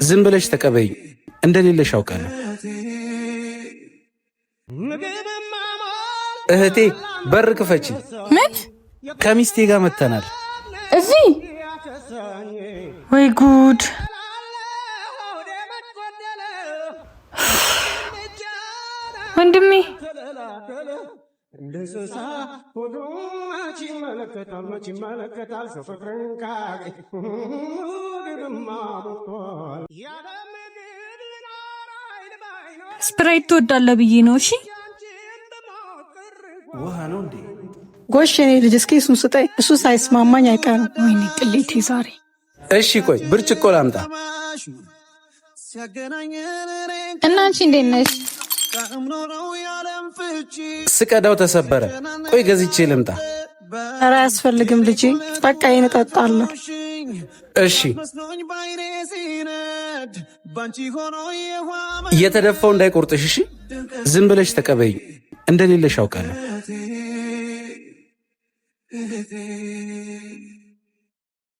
ዝም ብለሽ ተቀበይኝ፣ እንደሌለሽ አውቃለሁ። እህቴ በር ክፈቺ። ምን? ከሚስቴ ጋር መተናል። እዚህ? ወይ ጉድ! ወንድሜ፣ ስፕራይት ትወዳለህ ብዬ ነው። እሺ። ውሃ ነው እንዴ? ጎሽ የኔ ልጅ፣ እስኪ እሱን ስጠኝ። እሱ ሳይስማማኝ አይቀርም። ወይኔ ቅሌቴ ዛሬ። እሺ ቆይ ብርጭቆ ላምጣ። እና አንቺ እንዴት ነሽ? ስቀዳው ተሰበረ። ቆይ ገዝቼ ልምጣ። ኧረ አያስፈልግም ልጄ፣ በቃ ይሄን እጠጣለሁ። እሺ፣ እየተደፋው እንዳይቆርጥሽ። እሺ፣ ዝም ብለሽ ተቀበይኝ፣ እንደሌለሽ አውቃለሁ።